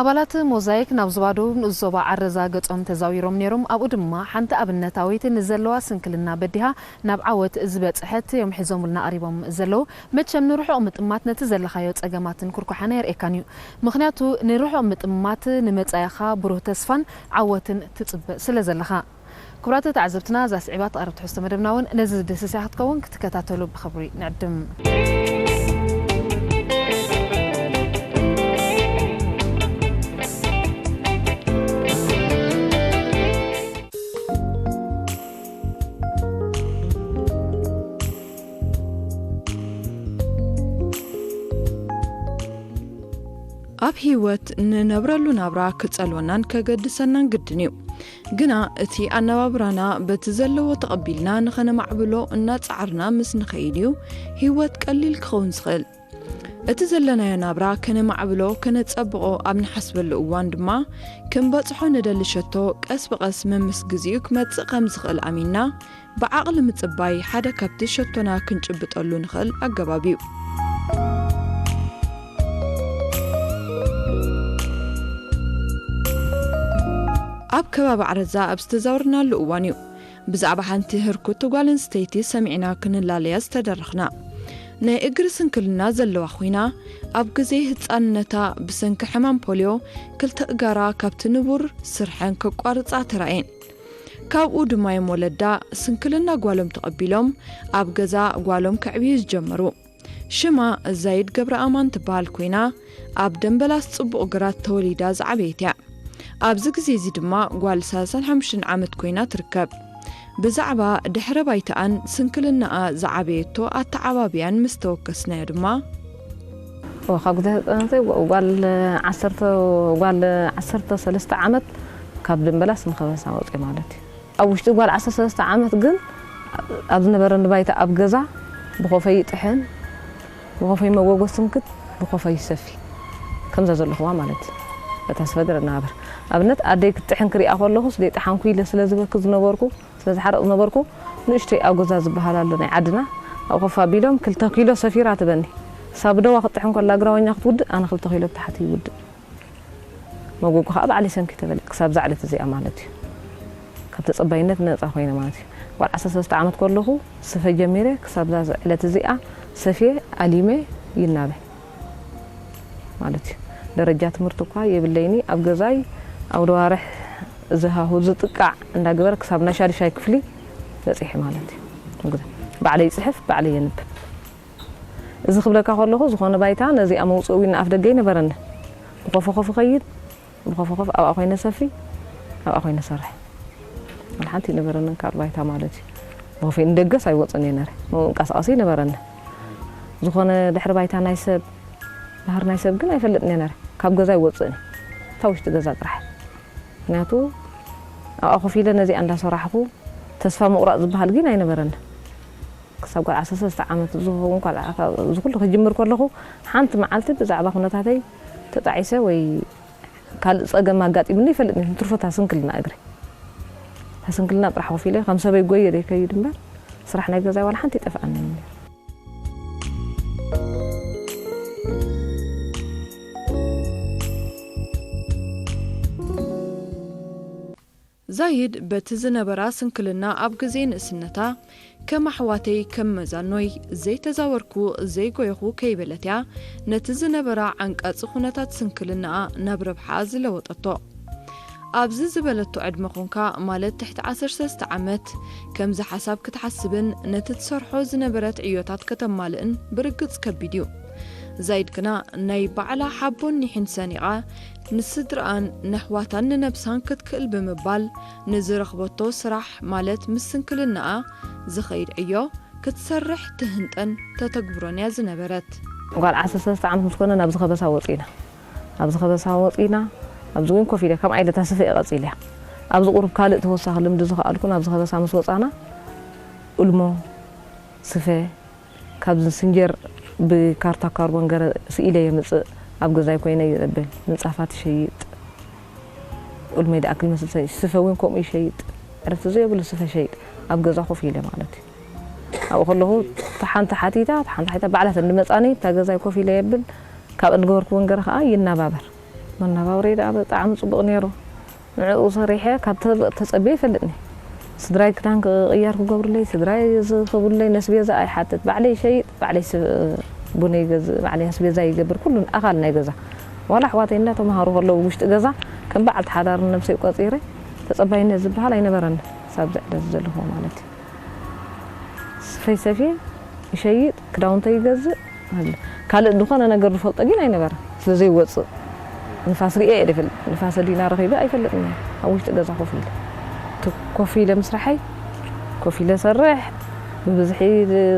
ኣባላት ሞዛይክ ናብ ዞባ ደቡብ ንኡስ ዞባ ዓረዛ ገጾም ተዛዊሮም ነይሮም። ኣብኡ ድማ ሓንቲ ኣብነታዊት ንዘለዋ ስንክልና በዲሃ ናብ ዓወት ዝበጽሐት እዮም ሒዞምልና ቀሪቦም ዘለዉ። መቸም ንርሑቕ ምጥማት ነቲ ዘለኻዮ ጸገማትን ኩርኳሓን ኣየርእየካን እዩ። ምኽንያቱ ንርሑቕ ምጥማት ንመጻኢኻ ብሩህ ተስፋን ዓወትን ትጽበ ስለ ዘለኻ። ክቡራት ተዓዘብትና፣ እዛ ስዒባ ትቐርብ ትሕዝቶ መደብና እውን ነዚ ዝድህስስ እያ ክትከውን፣ ክትከታተሉ ብኽብሪ ንዕድም። ኣብ ህይወት ንነብረሉ ናብራ ክጸልወናን ከገድሰናን ግድን እዩ። ግና እቲ ኣነባብራና በቲ ዘለዎ ተቐቢልና ንኸነማዕብሎ እናጸዓርና ምስ ንኸይድ እዩ ህይወት ቀሊል ክኸውን ዝኽእል። እቲ ዘለናዮ ናብራ ከነማዕብሎ፣ ከነጸብቖ ኣብ ንሓስበሉ እዋን ድማ ክንበጽሖ ንደሊ ሸቶ ቀስ ብቐስ መምስ ግዜኡ ክመጽእ ከም ዝኽእል ኣሚንና ብዓቕሊ ምጽባይ ሓደ ካብቲ ሸቶና ክንጭብጠሉ ንኽእል ኣገባብ እዩ። ኣብ ከባቢ ዓረዛ ኣብ ዝተዛወርናሉ እዋን እዩ ብዛዕባ ሓንቲ ህርኩት ጓል ኣንስተይቲ ሰሚዕና ክንላለያ ዝተደረኽና። ናይ እግሪ ስንክልና ዘለዋ ኮይና፣ ኣብ ግዜ ህጻንነታ ብሰንኪ ሕማም ፖልዮ ክልተ እጋራ ካብቲ ንቡር ስርሐን ከቋርጻ ተራእየን። ካብኡ ድማ እዮም ወለዳ ስንክልና ጓሎም ተቐቢሎም ኣብ ገዛ ጓሎም ከዕብዩ ዝጀመሩ። ሽማ ዛይድ ገብረኣማን ትበሃል ኮይና፣ ኣብ ደምበላስ ጽቡቕ ግራት ተወሊዳ ዝዓበየት እያ። ኣብዚ ግዜ እዚ ድማ ጓል ሰላሳን ሓሙሽተን ዓመት ኮይና ትርከብ። ብዛዕባ ድሕረ ባይታኣን ስንክልናኣ ዝዓበየቶ ኣተዓባብያን ምስ ተወከስናዮ ድማ፣ እወ፣ ካብ ግዜ ህጻንነተይ ጓል ዓሰርተ፣ ጓል ዓሰርተ ሰለስተ ዓመት ካብ ደምበላስ ንኸበሳ ወጽየ ማለት እዩ። ኣብ ውሽጢ ጓል ዓሰርተ ሰለስተ ዓመት ግን ኣብ ዝነበረኒ ባይታ ኣብ ገዛ ብኾፈይ ይጥሕን፣ ብኾፈይ መጎጎ ስንክት፣ ብኾፈይ ይሰፊ። ከምዛ ዘለኹዋ ማለት እዩ። እታ ስፈ ገረ እናሃበር። ኣብነት ኣደይ ክትጥሕን ክሪኣ ከለኹስ ደይጠሓንኩ ኢለ ስለ ዝበኪ ዝነበርኩ፣ ስለ ዝሓርቕ ዝነበርኩ፣ ንእሽተይ ኣብ ገዛ ዝበሃል ኣሎ ናይ ዓድና፣ ኣብ ኮፍ ኣቢሎም ክልተ ኪሎ ሰፊራ ትበኒ። ሳብ ደዋ ክትጥሕን ከላ ግራወኛ ክትውድእ፣ ኣነ ክልተ ኪሎ ብታሕቲ ይውድእ። መጎጎ ከዓ ባዕለይ ሰንኪ ተበለ ክሳብ እዛ ዕለት እዚኣ ማለት እዩ። ካብ ተጸባይነት ነጻ ኮይነ ማለት እዩ። ጓል ዓሰርተ ሰለስተ ዓመት ከለኹ ስፈ ጀሚረ ክሳብ እዛ ዕለት እዚኣ ሰፍየ ኣሊመ ይናበ ማለት እዩ። ደረጃ ትምህርቲ እኳ የብለይኒ። ኣብ ገዛይ ኣብ ደዋርሕ ዝሃሁ ዝጥቃዕ እንዳገበረ ክሳብ ናይ ሻድሻይ ክፍሊ በጺሐ ማለት እዩ። ኣብ ገዛ ባዕለይ ይጽሕፍ፣ ባዕለይ የንብብ። እዚ ክብለካ ከለኹ፣ ዝኾነ ባይታ ነዚኣ መውጽኢ እውን ኣፍ ደገ ኣይነበረኒ። ብኾፎ ኾፍ እኸይድ፣ ብኾፎ ኾፍ ኣብኣ ኮይነ ሰፊ፣ ኣብኣ ኮይነ ሰርሕ። ዋላ ሓንቲ ኣይነበረንን ካልእ ባይታ ማለት እዩ። ብኾፈይ ንደገስ ኣይወጽን እየ ነረ። መንቀሳቐሲ ኣይነበረኒ። ዝኾነ ድሕሪ ባይታ ናይ ሰብ፣ ባህሪ ናይ ሰብ ግን ኣይፈልጥን እየ ነረ። ካብ ገዛ ኣይወጽእን እየ። እታ ውሽጢ ገዛ ጥራሕ። ምኽንያቱ ኣብኣ ኮፍ ኢለ ነዚኣ እንዳሰራሕኩ ተስፋ ምቑራጽ ዝበሃል ግን ኣይነበረኒ። ክሳብ ጓል ዓሰርተ ሰለስተ ዓመት ዝኸውን ጓል ዓሰርተ፣ እዚ ኩሉ ክጅምር ከለኹ ሓንቲ መዓልቲ ብዛዕባ ኩነታተይ ተጣዒሰ ወይ ካልእ ጸገም ኣጋጢሙኒ ይፈልጥ ነይሩ። ንትርፎ እታ ስንክልና እግሪ፣ እታ ስንክልና ጥራሕ ኮፍ ኢለ ከም ሰበይ ጎየ ዘይከይድ እምበር ስራሕ ናይ ገዛይ ዋላ ሓንቲ ይጠፍኣኒ ነይሩ። ዛይድ በቲ ዝነበራ ስንክልና ኣብ ግዜ ንእስነታ፣ ከም ኣሕዋተይ ከም መዛኖይ ዘይተዛወርኩ ዘይጎየኹ ከይበለት እያ፣ ነቲ ዝነበራ ዓንቃጺ ኩነታት ስንክልናኣ ናብ ረብሓኣ ዝለወጠቶ። ኣብዚ ዝበለቶ ዕድመ ኾንካ፣ ማለት ትሕቲ ዓሰርተ ሰለስተ ዓመት፣ ከምዚ ሓሳብ ክትሓስብን ነቲ ትሰርሖ ዝነበረት ዕዮታት ከተማልእን ብርግጽ ከቢድ እዩ። ዛይድ ግና ናይ ባዕላ ሓቦን ኒሕን ሰኒቓ፣ ንስድርኣን ነሕዋታን ንነብሳን ክትክእል ብምባል፣ ንዝረኽበቶ ስራሕ፣ ማለት ምስ ስንክልናኣ ዝኸይድ ዕዮ፣ ክትሰርሕ ትህንጠን ተተግብሮን እያ ዝነበረት። ጓል ዓሰርተ ሰለስተ ዓመት ምስ ኮነ ናብዚ ከበሳ ወጺና። ኣብዚ ከበሳ ወጺና፣ ኣብዚ እውን ኮፍ ኢለ፣ ከምኣ ኢለ እታ ስፈ እየ ቀጺለያ። ኣብዚ ቁሩብ ካልእ ተወሳኺ ልምዲ ዝኸኣልኩ፣ ናብዚ ከበሳ ምስ ወጻና፣ ኡልሞ፣ ስፈ፣ ካብዚ ስንጀር ብካርታ ካርቦን ገረ ስኢለ የምጽእ፣ ኣብ ገዛይ ኮይነ የብል፣ ምንጻፋት ይሸይጥ፣ ኡልመይ ደኣክል መስል ሰ-፣ ስፈ እውን ከምኡ ይሸይጥ፣ ዕረፍቲ ዘየብሉ ስፈ ሸይጥ፣ ኣብ ገዛ ኮፍ ኢለ ማለት እዩ። ኣብኡ ከለኹ እታ ሓንቲ ሓቲታ፣ እታ ሓንቲ ሓቲታ፣ ባዕላተን ዝመጻኒ፣ እታ ገዛይ ኮፍ ኢለ የብል፣ ካብአን ዝገበርኩወን ገረ ኸኣ ይናባበር። መናባብረይ ደኣ ብጣዕሚ ጽቡቕ ነይሩ። ንዕኡ ሰሪሐ ካብ ተበ-፣ ተጸብየ ኣይፈልጥን እየ። ስድራይ ክዳን ክቕየር ክገብሩለይ፣ ስድራይ ዝኽብሉለይ፣ ነስቤዛ ኣይሓትት። ባዕለይ ይሸይጥ፣ ባዕለይ ስ-፣ ቡነይ ይገዝእ፣ ባዕለይ ኣስቤዛ ይገብር፣ ኩሉ ኣኻል ናይ ገዛ። ዋላ ኣሕዋተይ እንዳተምሃሩ ከለዉ ውሽጢ ገዛ ከም በዓልቲ ሓዳር ነብሰይ ቆጺረ፣ ተጸባይነት ዝበሃል ኣይነበረን። ሳብ ዝዕደት ዘለኹ ማለት እዩ። ስፈይ ሰፍየ ይሸይጥ፣ ክዳውንተይ ይገዝእ፣ ኣለ። ካልእ ዝኾነ ነገር ዝፈልጦ ግን ኣይነበረ። ስለ ዘይወጽእ፣ ንፋስ ርእየ እየ ዘይፈልጥ። ንፋስ ኣዲና ረኺበ ኣይፈልጥን እየ። ኣብ ውሽጢ ገዛ ኮፍ ኢለ። እቲ ኮፍ ኢለ ምስራሐይ፣ ኮፍ ኢለ ሰርሕ። ብብዝሒ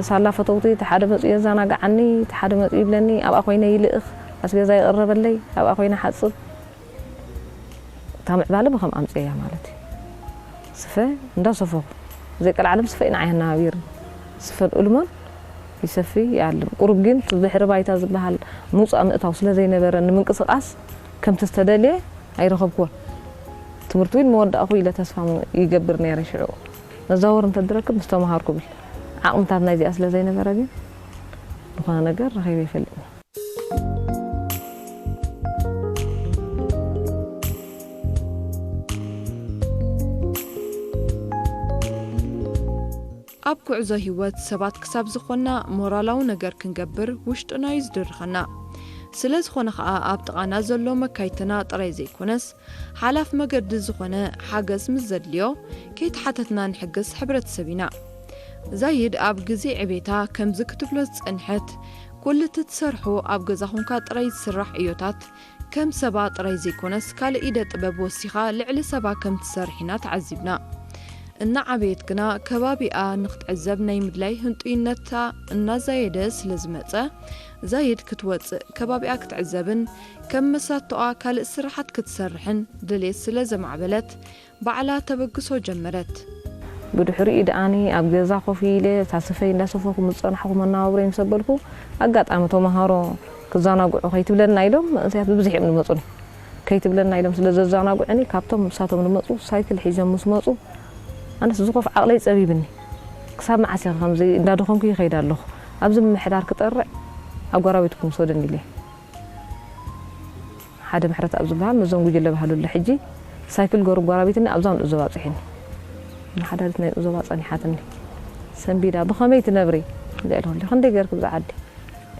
ሳላ ፈተውቲ፣ እቲ ሓደ መጺኡ የዘናግዓኒ፣ እቲ ሓደ መጺኡ ይብለኒ፣ ኣብኣ ኮይነ ይልእኽ፣ ኣስቤዛ ይቕረበለይ፣ ኣብኣ ኮይነ ሓጽብ። እታ ምዕባለ ብኸም ኣምጽእያ ማለት እዩ። ስፈ እንዳሰፈኹ፣ ዘይቀልዓለም ስፈ እዩ ንዓይ ኣነባቢርኒ። ስፈን እልሞን ይሰፊ ይኣልም። ቁሩብ ግን እቲ ድሕሪ ባይታ ዝበሃል ምውጻእ ምእታው ስለ ዘይነበረ ንምንቅስቓስ ከምቲ ዝተደልየ ኣይረኸብኩዎን። ትምህርቲ እውን መወዳእኹ ኢለ ተስፋ ም-፣ ይገብር ነይረ ሽዑ። መዛወሪ እንተድረክብ ምስ ተምሃርኩ ብል። ዓቕምታት ናይዚኣ ስለ ዘይነበረ ግን ዝኾነ ነገር ረኺበ ይፈልጥ። ኣብ ጉዕዞ ህይወት ሰባት ክሳብ ዝኾንና ሞራላዊ ነገር ክንገብር ውሽጥና እዩ ዝድርኸና። ስለ ዝኾነ ኸኣ ኣብ ጥቓና ዘሎ መካይትና ጥራይ ዘይኮነስ ሓላፍ መገዲ ዝኾነ ሓገዝ ምስ ዘድልዮ ከይተሓተትና ንሕግዝ ሕብረተሰብ ኢና። ዛይድ ኣብ ግዜ ዕቤታ ከምዚ ክትብሎ ዝጸንሐት፣ ኩሉ እቲ ትሰርሖ ኣብ ገዛ ኹንካ ጥራይ ዝስራሕ ዕዮታት ከም ሰባ ጥራይ ዘይኮነስ ካልእ ኢደ ጥበብ ወሲኻ ልዕሊ ሰባ ከም ትሰርሕ ኢና ተዓዚብና። እናዓበየት ግና ከባቢኣ ንክትዕዘብ ናይ ምድላይ ህንጡይነታ እናዛየደ ስለ ዝመጸ፣ ዛይድ ክትወጽእ ከባቢኣ ክትዕዘብን ከም መሳቶኣ ካልእ ስራሓት ክትሰርሕን ድሌት ስለ ዘማዕበለት፣ ባዕላ ተበግሶ ጀመረት። ብድሕሪኡ ደኣኒ ኣብ ገዛ ኮፍ ኢለ እታ ስፈይ እንዳሰፈኹ ምስ ጸናሕኩ መነባብሮይ ምስ ኣበልኩ፣ ኣጋጣሚ ተመሃሮ ክዘናግዑ ከይትብለና ኢሎም መንእሰያት ብብዝሒ እዮም ዝመጹኒ። ከይትብለና ኢሎም ስለ ዘዘናግዑኒ፣ ካብቶም ንሳቶም ዝመጹ ሳይክል ሒዞም ምስ መጹ፣ ኣነስ ዝኾፍ ዓቕለይ ጸቢብኒ። ክሳብ መዓስ ኢኸ ከምዚ እንዳደኸምኩ ይኸይድ ኣለኹ። ኣብዚ ምምሕዳር ክጠርዕ ኣብ ጎረቤትኩም ውሰዱኒ ኢለ። ሓደ ምሕረት ኣብ ዝበሃል ነዞም ጉጅለ ባህሉ ኣሎ። ሕጂ ሳይክል ገሩ ጓራቢትኒ ኣብዛ ንኡዞባ ኣብፂሕኒ። ንሓዳሪት ናይ ኡዞባ ጸኒሓትኒ። ሰንቢዳ፣ "ብኸመይ ትነብሪ?" እንዳ ኢለ፣ "ክንደይ ገይርክ ብዛ ዓዲ?"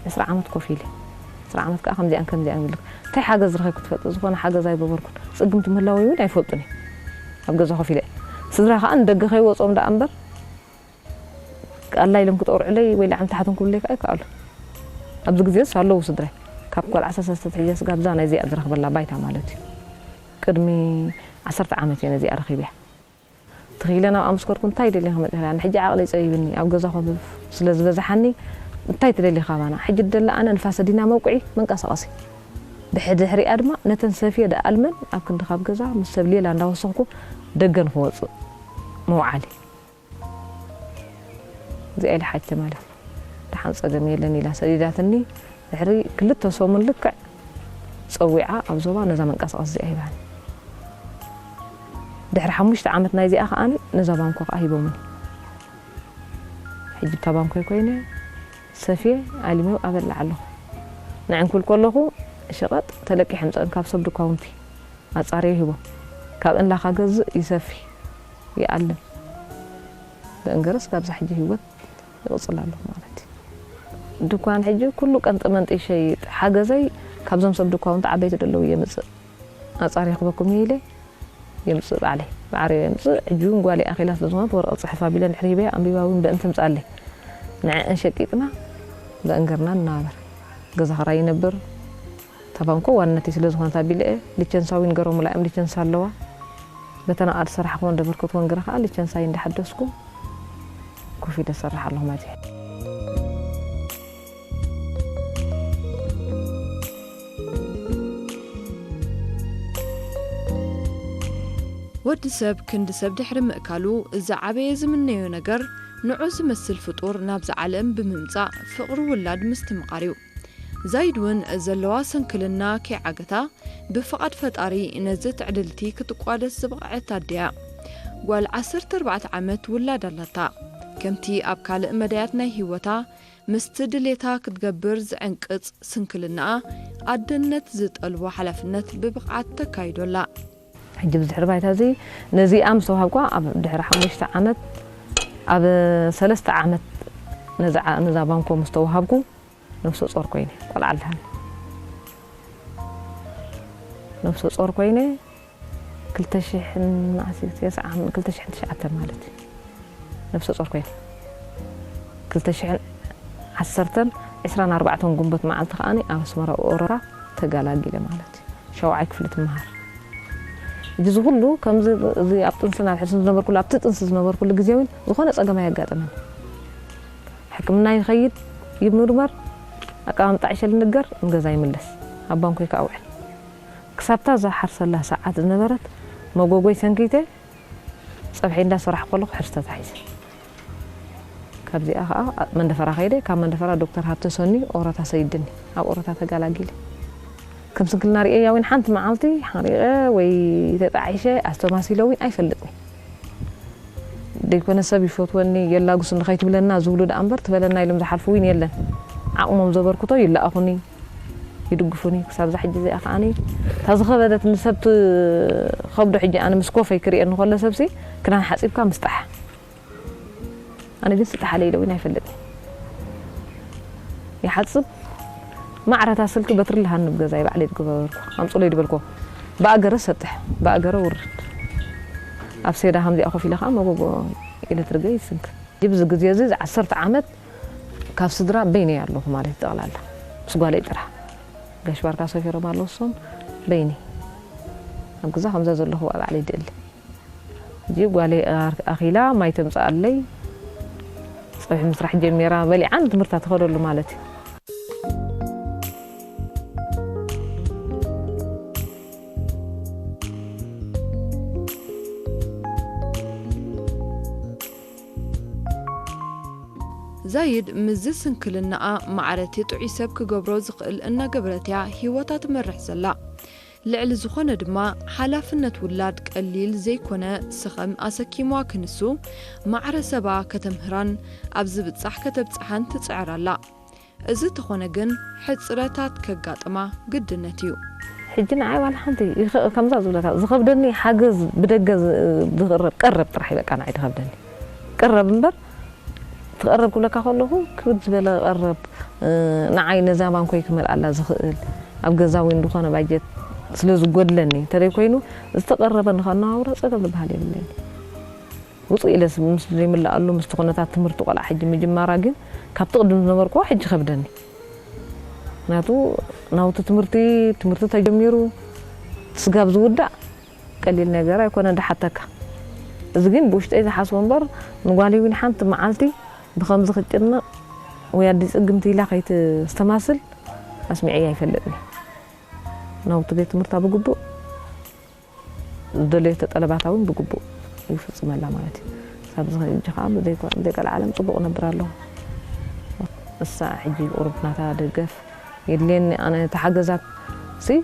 "ዕስራ ዓመት ኮፍ ኢለ። ዕስራ ዓመት ከኣ ከምዚኣን ከምዚኣን ይብልክ። እንታይ ሓገዝ ረኺብክ ትፈልጢ? ዝኾነ ሓገዝ ኣይገበርኩን። ጽግምቲ ምህላወይ እውን ኣይፈልጡን እየ። ኣብ ገዛ ኮፍ ኢለ። ስድራ ከኣ ንደገ ከይወጾም ደኣ እምበር፣ ኣላ ኢሎም ክጠርዑለይ ወይ ላዕም ታሕቶም ክብለይ ከኣ ይከኣሉ። ኣብዚ ግዜስ ኣለዉ ስድራይ። ካብ ቆልዓ ሰለስተ ትሕጀ ስጋብ እዛ ናይዚኣ ዝረኽበላ ባይታ ማለት እዩ። ቅድሚ ዓሰርተ ዓመት እየ ነዚኣ ረኺበያ። ተኺለ ናብኣ ምስ ከድኩ እንታይ ደልየ ክመጽእ ኢላ፣ ንሕጂ ዓቕለይ ጸቢብኒ፣ ኣብ ገዛ ኮፍ ስለ ዝበዝሓኒ እንታይ ትደሊ ካባና? ሕጂ ደላ ኣነ ንፋስ ኣዲና መውቅዒ መንቀሳቐሲ። ብሕድሕሪኣ ድማ ነተን ሰፍየ ደኣልመን ኣብ ክንዲ ካብ ገዛ ምስ ሰብ ሌላ እንዳወሰኽኩ ደገ ንኽወጽእ ምውዓል። እዚኣ ኢለ ሓጅተ ማለት እዩ። ደሓን ጸገም የለን ኢላ ሰዲዳትኒ። ድሕሪ ክልተ ሰሙን ልክዕ ጸዊዓ ኣብ ዞባ ነዛ መንቀሳቐሲ እዚኣ ሂባኒ። ድሕሪ ሓሙሽተ ዓመት ናይዚኣ ከኣ ነዛ ባንኮ ከኣ ሂቦምኒ። ሕጂ እታ ባንኮይ ኮይነ ሰፍየ ኣሊመ ኣበልዕ ኣለኹ። ንዕንኩል ከለኹ ሸቐጥ ተለቂሐ ምጸን ካብ ሰብ ድኳውንቲ ኣጻርየ ሂቦም። ካብ እንላኻ ገዝእ ይሰፊ ይኣልም። ብእንገረስ ካብዛ ሕጂ ህይወት ይቕጽል ኣለኹ ማለት እዩ። ድኳን ሕጂ ኩሉ ቀንጢ መንጢ ይሸይጥ። ሓገዘይ ካብዞም ሰብ ድኳውንቲ ዓበይቲ ደለዉ የምጽእ። ኣጻሪ ክበኩም እየ ኢለ የምጽእ ባዕለይ። ብዓረብያ የምጽእ። ሕጂ እውን ጓለይ ኣኺላ ስለ ዝኾነት ወረቐት ጽሕፍ ኣቢለ እንድሕር ሂበያ ኣንቢባ እውን ብእን ትምጻለይ። ንዕአን ሸቂጥና ብእንገርና ንናበር። ገዛ ኽራይ ይነብር። እታ ባንኮ ዋንነተይ ስለ ዝኾነት ኣቢለ እየ። ሊቸንሳ እውን ገረሙላ እዮም፣ ሊቸንሳ ኣለዋ። በተን ኣቓል ዝሰራሕክዎን ደበርኩትዎን ገረ ከኣ ሊቸንሳይ እንዳሓደስኩ ኮፍ ኢለ እሰርሕ ኣለኹ ማለት እዩ። ወዲ ሰብ ክንዲ ሰብ ድሕሪ ምእካሉ፣ ዝዓበየ ዝምነዮ ነገር ንዑ ዝመስል ፍጡር ናብዛ ዓለም ብምምጻእ ፍቕሪ ውላድ ምስትምቓር እዩ። ዛይድ እውን ዘለዋ ስንክልና ከይዓገታ፣ ብፍቓድ ፈጣሪ ነዚ ትዕድልቲ ክትቋደስ ዝበቕዐት ኣደ እያ። ጓል ዓሰርተ ኣርባዕተ ዓመት ውላድ ኣላታ። ከምቲ ኣብ ካልእ መዳያት ናይ ህይወታ፣ ምስቲ ድሌታ ክትገብር ዝዕንቅጽ ስንክልናኣ ኣደነት ዝጠልቦ ሓላፍነት ብብቕዓት ተካይዶ ኣላ። ሕጂ ብድሕሪ ባይታ እዚ ነዚኣ ምስ ተዋሃብኳ ኣብ ድሕሪ ሓሙሽተ ዓመት ኣብ ሰለስተ ዓመት ነዛ ነዛ ባንኮ ምስ ተዋሃብኩ ነፍሰ ጾር ኮይነ ቆልዓ ኣለሃኒ ነፍሰ ጾር ኮይነ ክልተ ሽሕን ዓሰርተ ትሽዓተ ማለት እዩ ነፍሰ ጾር ኮይነ ክልተ ሽሕን ዓሰርተን ዕስራን ኣርባዕተን ጉንበት መዓልቲ ከዓኒ ኣብ ኣስመራ ኦሮራ ተጋላጊለ ማለት እዩ። ሸውዓይ ክፍሊ ትመሃር። እዚ ኩሉ ከምዚ እዚ ኣብ ጥንስን ኣብ ሕርስን ዝነበርኩሉ ኣብቲ ጥንሲ ዝነበርኩሉ ግዜ እውን ዝኾነ ጸገም ኣየጋጠመን። ሕክምና ይኸይድ ይምርመር ኣቀማምጣ ዕሸል ንገር ንገዛ ይምለስ ኣብ ባንኮይ ከኣውዕል ክሳብታ ዝሓርሰላ ሰዓት ዝነበረት መጎጎይ ሰንኪተ ጸብሒ እንዳሰራሕ ከለኹ ሕርስ ተታሒዘ። ካብዚኣ ከዓ መንደፈራ ከይደ ካብ መንደፈራ ዶክተር ሃብተ ሰኒ ኦሮታ ሰይድኒ ኣብ ኦሮታ ተጋላጊለ። ከም ስንክልና ርእየ ያዊን ሓንቲ መዓልቲ ሓሪቐ ወይ ተጣዒሸ ኣስተማሲለ እውን ኣይፈልጥኒ። ደይኮነ ሰብ ይፈትወኒ የላጉስኒ ከይትብለና ዝብሉ ደኣ እምበር ትበለና ኢሎም ዝሓልፉ እውን የለን። ዓቕሞም ዘበርክቶ ይለኣኹኒ ይድግፉኒ ክሳብ እዛ ሕጂ እዚኣ ከዓኒ እታ ዝኸበደት ንሰብ ትኸብዶ ሕጂ ኣነ ምስ ኮፈይ ክርእየኒ ከሎ ሰብሲ ክዳን ሓፂብካ ምስጣሕ ኣነ ግን ስጣሕ ኣለ ኢለ እውን ኣይፈልጥን ይሓፅብ ማዕረታ ስልኪ በትሪ ልሃኒ ብገዛይ ባዕለይ ዝገበርኩ ኣምፅሎ ይድበልኮ ብኣገረ ሰጥሕ ብኣገረ ውርድ ኣብ ሴዳ ከምዚኣ ኮፍ ኢለ ከዓ መጎጎ ኢለ ትርገ ይስንክ ብዚ ግዜ እዚ ዓሰርተ ዓመት ካብ ስድራ በይነይ ኣለኹ ማለት ጠቕላላ ምስ ጓለይ ጥራሕ ጋሽ ባርካ ሰፊሮም ኣለዉ እሶም በይኒ ኣብ ግዛ ከምዛ ዘለኹ ኣብ ዓለይ ድእል እጂ ጓለይ ኣኺላ ማይ ተምፅኣለይ ፀብሒ ምስራሕ ጀሚራ በሊዓ ንትምህርታ ትኸደሉ ማለት እዩ ዛይድ ምስዚ ስንክልናኣ ማዕረቲ ጥዑይ ሰብ ክገብሮ ዝኽእል እናገበረት እያ ህይወታ ትመርሕ ዘላ። ልዕሊ ዝኾነ ድማ ሓላፍነት ውላድ ቀሊል ዘይኮነ ሰኸም ኣሰኪምዋ ክንሱ ማዕረ ሰባ ከተምህራን ኣብ ዝብጻሕ ከተብጽሓን ትጽዕር ኣላ። እዚ ተኾነ ግን ሕጽረታት ከጋጥማ ግድነት እዩ። ሕጂ ንዓይ ዋላ ሓንቲ ከምዛ ዝብለካ ዝኸብደኒ ሓገዝ ብደገ ዝቕረብ ቀረብ ጥራሕ በቃ ንዓይ ዝኸብደኒ ቀረብ እምበር ትቐረብ ክብለካ ከለኹ ክብድ ዝበለ ቀረብ ንዓይ ነዛ ባንኮይ ክመልኣላ ዝኽእል ኣብ ገዛ ወይ ዝኾነ ባጀት ስለ ዝጎድለኒ እንተደይ ኮይኑ ዝተቐረበ ንኸነዋውሮ ፀገም ዝበሃል የብለኒ። ውፅእ ኢለ ምስ ዘይምልኣሉ ምስቲ ኩነታት ትምህርቲ ቆልዓ ሕጂ ምጅማራ ግን ካብቲ ቅድም ዝነበርክዎ ሕጂ ከብደኒ። ምክንያቱ ናውቲ ትምህርቲ ትምህርቲ ተጀሚሩ ስጋብ ዝውዳእ ቀሊል ነገር ኣይኮነ እንዳሓተካ። እዚ ግን ብውሽጠይ ዝሓስቦ እምበር ንጓለይ እውን ሓንቲ መዓልቲ ብኸምዚ ክትጭነቕ ወይ ኣዲ ፅግምቲ ኢላ ከይተስተማስል ኣስሚዐያ ኣይፈልጥን። ናውቲ ቤት ትምህርታ ብግቡእ ዝደለየቶ ጠለባታ እውን ብግቡእ ይፍፅመላ ማለት እዩ። ሳብ እዚ ሕጂ ከዓ ብዘይቀልዓለም ፅቡቕ ነብር ኣለኹ። እሳ ሕጂ ቁሩብ ናታ ደገፍ የድልየኒ ኣነ ተሓገዛት ሲ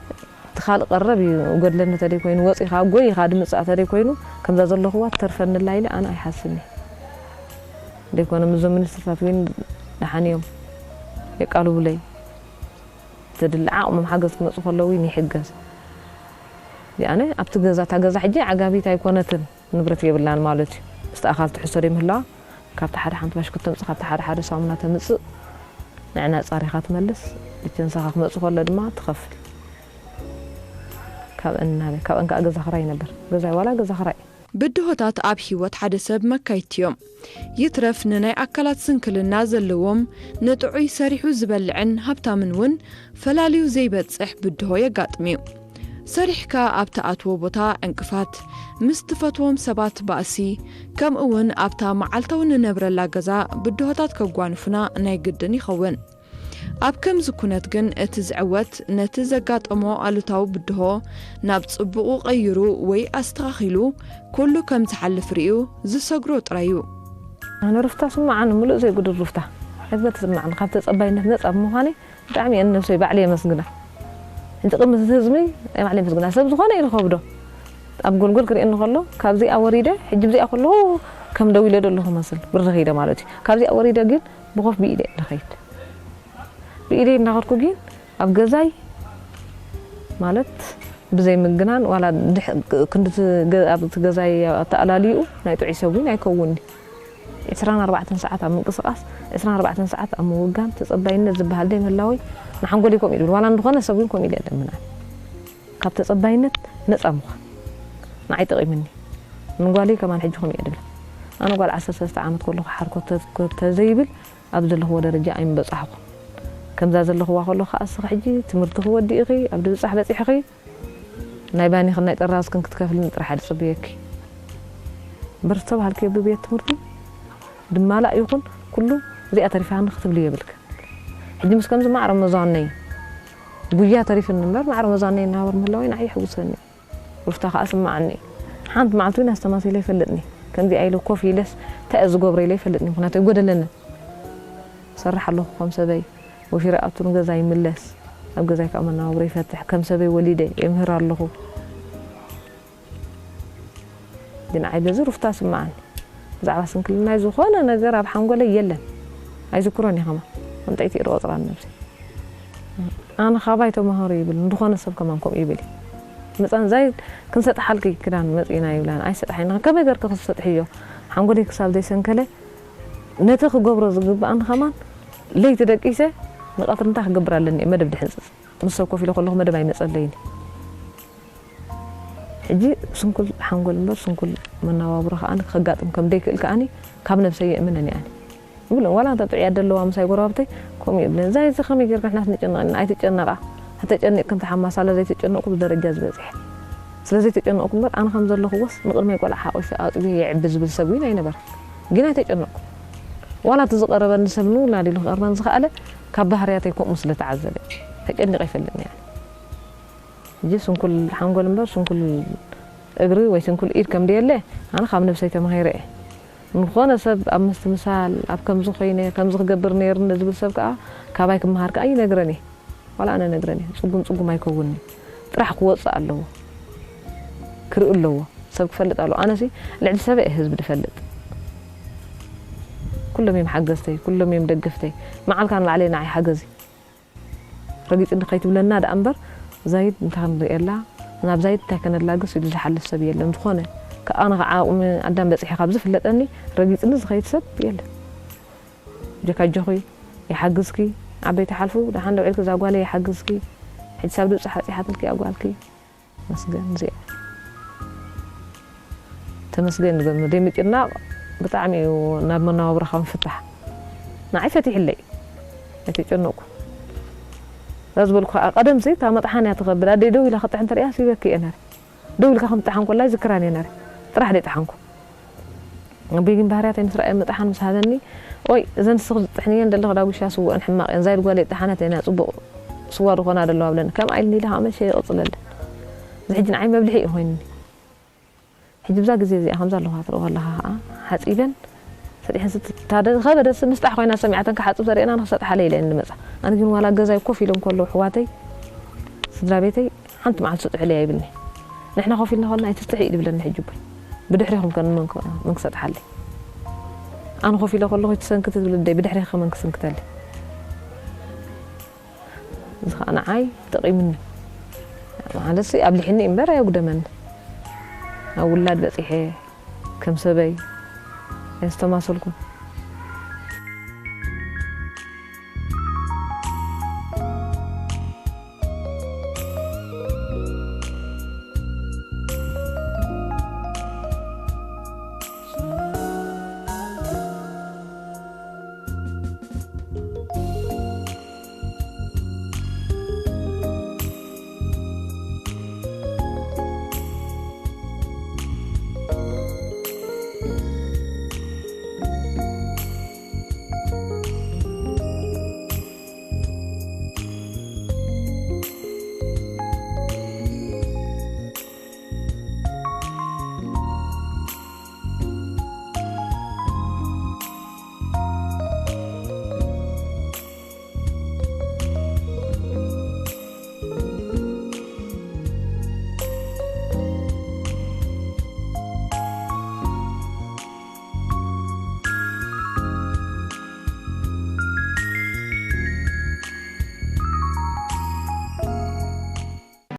እቲ ካልእ ቀረብ እዩ ጎድለኒ ተደይ ኮይኑ ወፂኻ ጎይኻ ድምፃእ ተደይ ኮይኑ ከምዛ ዘለኹዋ ትተርፈንላ ኢለ ኣነ ኣይሓስብኒ ደይኮነ ምዞም ሚኒስትርታት እውን ደሓን እዮም የቃልቡለይ ተድሊ ዓቕሞም ሓገዝ ክመፁ ከለዉ እውን ይሕገዝ ኣነ ኣብቲ ገዛ እታ ገዛ ሕጂ ዓጋቢት ኣይኮነትን ንብረት የብላን ማለት እዩ ምስቲ ኣኻል ትሕሰር የምህላዋ ካብቲ ሓደ ሓንቲ ባሽኩት ተምፅእ ካብቲ ሓደ ሓደ ሳሙና ተምፅእ ንዕና ፃሪኻ ትመልስ ልቸንሳኻ ክመፅእ ከሎ ድማ ትኸፍል ካብአን ናበይ ካብአን ከዓ ገዛ ክራይ ነበር ገዛይ ዋላ ገዛ ክራይ ብድሆታት ኣብ ህይወት ሓደ ሰብ መካይድቲ እዮም። ይትረፍ ንናይ ኣካላት ስንክልና ዘለዎም ንጥዑይ ሰሪሑ ዝበልዕን ሃብታምን እውን ፈላልዩ ዘይበጽሕ ብድሆ የጋጥም እዩ። ሰሪሕካ ኣብ ትኣትዎ ቦታ ዕንቅፋት፣ ምስ ትፈትዎም ሰባት ባእሲ፣ ከምኡ እውን ኣብታ መዓልታዊ ንነብረላ ገዛ ብድሆታት ከጓንፉና ናይ ግድን ይኸውን። ኣብ ከምዚ ኩነት ግን እቲ ዝዕወት ነቲ ዘጋጠሞ ኣሉታዊ ብድሆ ናብ ጽቡቑ ቀይሩ ወይ ኣስተኻኺሉ ኩሉ ከም ዝሓልፍ ርእዩ ዝሰግሮ ጥራይ እዩ። ኣነ ሩፍታ ስምዓኒ ምሉእ ዘይጉድል ሩፍታ ዕግበት ስምዓኒ ካብ ተጸባይነት ነጻ ብምዃነይ ብጣዕሚ እየ ንነብሰይ ባዕለይ የመስግና። ሕጂ ቅድሚ እቲ ህዝቢ ናይ ባዕለይ የመስግና ሰብ ዝኾነ ኢሉ ከብዶ ኣብ ጎልጎል ክርእየኒ ከሎ ካብዚኣ ወሪደ ሕጂ ብዚኣ ከለኹ ከም ደው ኢለ ዶ ኣለኹ መስል ብርኽ ኢለ ማለት እዩ ካብዚኣ ወሪደ ግን ብኾፍ ብኢደ እየ ዝኸይድ። ብኢደይ እናኸድኩ ግን ኣብ ገዛይ ማለት ብዘይ ምግናን ዋላ ድሕ-፣ ክንዲ እቲ ገ-፣ ኣብ እቲ ገዛይ ኣተኣላልይኡ ናይ ጥዑይ ሰብ እውን ኣይከውንኒ። ዕስራን ኣርባዕተን ሰዓት ኣብ ምንቅስቓስ፣ ዕስራን ኣርባዕተን ሰዓት ኣብ ምውጋን ተጸባይነት ዝበሃል ደይ ምህላወይ ንሓንጎለይ ከምኡ ይብል። ዋላ እንድኾነ ሰብ እውን ከምኡ ኢለ እለምና። ካብ ተጸባይነት ነጻ ምዃን ንዓይ ጠቒምኒ። ንጓለይ ከማን ሕጂ ከምኡ እየ ድብላ። ኣነ ጓል ዓሰርተ ሰለስተ ዓመት ከለኹ ሓርኮት ተ-፣ ተዘይብል ኣብ ዘለኽዎ ደረጃ ኣይምበጻሕኩን። ከምዛ ዘለኽዋ ከለኹ ከኣ እስኺ ሕጂ ትምህርትኺ ወዲእኺ ኣብ ድብጻሕ በጺሕኺ ናይ ባኒኽን ናይ ጥራዝክን ክትከፍልኒ ጥራሕ እየ ዝጽበየኪ። እምበር ዝተባሃልክዮ ብቤት ትምህርቲ ድማላእ ይኹን ኩሉ እዚኣ ተሪፋኒ ክትብሊ የብልክን። ሕጂ ምስ ከምዚ ማዕረ መዛወነይ ጉያ ተሪፍኒ እምበር ማዕረ መዛወነይ እናበር ምህላወይ ንዓይ ይሕጉሰኒ። ሩፍታ ከኣ ስምዓኒ። ሓንቲ መዓልቲ እውን ኣስተማሲለ ኣይፈልጥኒ። ከምዚኣ ኢለ ኮፍ ኢለስ እንታይ እየ ዝገብሮ ኢለ ኣይፈልጥኒ። ምኽንያቱ ኣይጎደለንን። እሰርሕ ኣለኹ ከም ሰበይ። ወፊረ ኣቱ ንገዛ ይምለስ። ኣብ ገዛይ ከኣ መነባብሮ ይፈትሕ። ከም ሰበይ ወሊደ የምህር ኣለኹ። ግን ንዓይ በዚ ሩፍታ ስምዓኒ። ብዛዕባ ስንክልናይ ዝኾነ ነገር ኣብ ሓንጎለይ የለን። ኣይዝክሮን እየ ከማን። ዕንጠይቲ እየ ዝቖጽራ ንነብሰይ። ኣነ ካባይ ተማሃሩ ይብል፣ እንድኾነ ሰብ ከማን ከምኡ ይብል እዩ። መጻን ዛይድ ክንሰጥሓልኪ ክዳን መጺና ይብላን፣ ኣይሰጥሓይና። ከመይ ገርኪ ክትሰጥሕዮ? ሓንጎለይ ክሳብ ዘይሰንከለ ነቲ ክገብሮ ዝግብኣኒ ከማን ለይቲ ደቂሰ ንቐትሪ እንታይ ክገብር ኣለኒ እየ መደብ ድሕንጽጽ። ምስ ሰብ ኮፍ ኢለ ከለኹ መደብ ኣይመጸለይን እዩ። ሕጂ ስንኩል ሓንጎል እምበር ስንኩል መነባብሮ ከኣ ከጋጥም ከም ደይክእል ከኣኒ ካብ ነብሰይ የእምነን እየ ኣነ። ይብለን፣ ዋላ እንተ ጥዑያት ደለዋ ምሳይ ጎረባብተይ ከምኡ ይብለን። እዛ እዚ ከመይ ጌርካ ንሕናስ ንጭነቕ ኢና፣ ኣይትጨነቓ፣ ተጨኒቕክን ተሓማሳለ ዘይተጨነቕኩ ብደረጃ ዝበጽሐ። ስለ ዘይተጨነቕኩ እምበር ኣነ ከም ዘለኹዎስ ንቕድመይ ቆልዓ ሓቑፊ ኣጥቢ የዕቢ ዝብል ሰብ እውን ኣይነበረን። ግን ኣይተጨነቕኩ። ዋላ እቲ ዝቐረበኒ ሰብ ንውላድ ኢሉ ክቐርበን ዝኸኣለ ካብ ባህርያተይ ከምኡ ስለ ተዓዘበ። ተጨኒቐ ኣይፈልጥን እየ ኣነ። ሕጂ ስንኩል ሓንጎል እምበር ስንኩል እግሪ ወይ ስንኩል ኢድ ከም ደየለ ኣነ ካብ ነብሰይ ተማሂረ እየ። ንኾነ ሰብ ኣብ ምስትምሳል፣ ኣብ ከምዚ ኮይነ፣ ከምዚ ክገብር ነይርኒ ዝብል ሰብ ከኣ ካባይ ክመሃር ከኣ ይነግረን እየ። ዋላ ኣነ ነግረን እየ። ጽጉም ጽጉም ኣይከውንን። ጥራሕ ክወጽእ ኣለዎ። ክርኢ ኣለዎ። ሰብ ክፈልጥ ኣለዎ። ኣነሲ ልዕሊ ሰበ እየ ህዝቢ ድፈልጥ። ኩሎም እዮም ሓገዝተይ፣ ኩሎም እዮም ደገፍተይ። መዓልካ ንባዕለይ ንዓይ ሓገዝ እዩ። ረጊጽኒ ከይትብለና ደኣ እምበር፣ ዛይድ እንታይ ክንርእየላ፣ ናብ ዛይድ እንታይ ከነላግስ ኢሉ ዝሓልፍ ሰብ የለን። ዝኾነ፣ ከ-፣ ኣነ ከዓ ዓቕሚ ኣዳም በጺሐ ካብ ዝፍለጠኒ፣ ረጊጽኒ ዝኸይድ ሰብ የለን። ጀካ ኣጆኺ፣ ይሓግዝኪ፣ ዓበይቲ ሓልፉ፣ ደሓን ደው ኢልኪ፣ እዛ ጓለይ ይሓግዝኪ፣ ሕጂ ሳብ ድብጻሕ በጺሓትልኪ እያ ጓልኪ። መስገን እዚኣ። ተመስገን ንገም-፣ ደይ ምጭናቕ ብጣዕሚ እዩ ናብ መነባብሮኻ ምፍታሕ። ንዓይ ፈቲሕለይ። ኣይተጨነቕኩ። እዛ ዝበልኩ ከዓ ቀደምሲ እታ መጥሓን እያ ትኸብድ። ኣደይ ደው ኢላ ክጥሕን ተሪኣ ሲበኪ እየ ነረ። ደው ኢልካ ከም ትጥሓን ኮላ ይዝክራን እየ ነረ። ጥራሕ ደይ ጠሓንኩ። ኣቦይ ግን ባህርያተይ ምስ ረኣየ ምጥሓን ምስ ሃበኒ፣ "ኦይ፣ እዘን ንስኺ ዝጥሕንየን ዘለኺ ዳጉሻ ስወአን ሕማቕ እየን። ዛይድ ጓለይ ጠሓነት እየን፣ ጽቡቕ ስዋ ዝኾና ዘለዋ" ብለኒ። ከምኣ ኢልኒ ኢለ ከዓ መሸ ይቕጽለለን። እዚ ሕጂ ንዓይ መብልሒ እዩ ኮይኑኒ። ሕጂ ብዛ ግዜ እዚኣ ከምዛ ኣለኹ ትርእዮ ኣለኻ ከዓ ሓጺበን ሰጢሐን ስት-፣ እታ ደ-፣ ዝኸበደሲ ምስጣሕ ኮይና ሰሚዓተን ክሓጽብ ተርእየና ንኽሰጥሓለ ኢለ እየን ዝመጻ። ኣነ ግን ዋላ ገዛይ ኮፍ ኢሎም ከለዉ ኣሕዋተይ፣ ስድራ ቤተይ፣ ሓንቲ መዓልቲ ስጥሑለይ ኣይብልኒ። ንሕና ኮፍ ኢልና ከለና ኣይትስጥሒ እዩ ድብለኒ ሕጂ ኣቦይ። ብድሕሪኹም ከ መን ክ-፣ መን ክሰጥሓለይ? ኣነ ኮፍ ኢለ ከለኹ ኣይትሰንክቲ ትብል ኣደይ፣ ብድሕሪኺ ከ መን ክስንክተለይ? እዚ ኸኣ ንዓይ ጠቒሙኒ። ማለትሲ ኣብሊሕኒ እምበር ኣየጉደመኒ። ኣብ ውላድ በጺሐ፣ ከም ሰበይ ኣየስተማሰልኩን።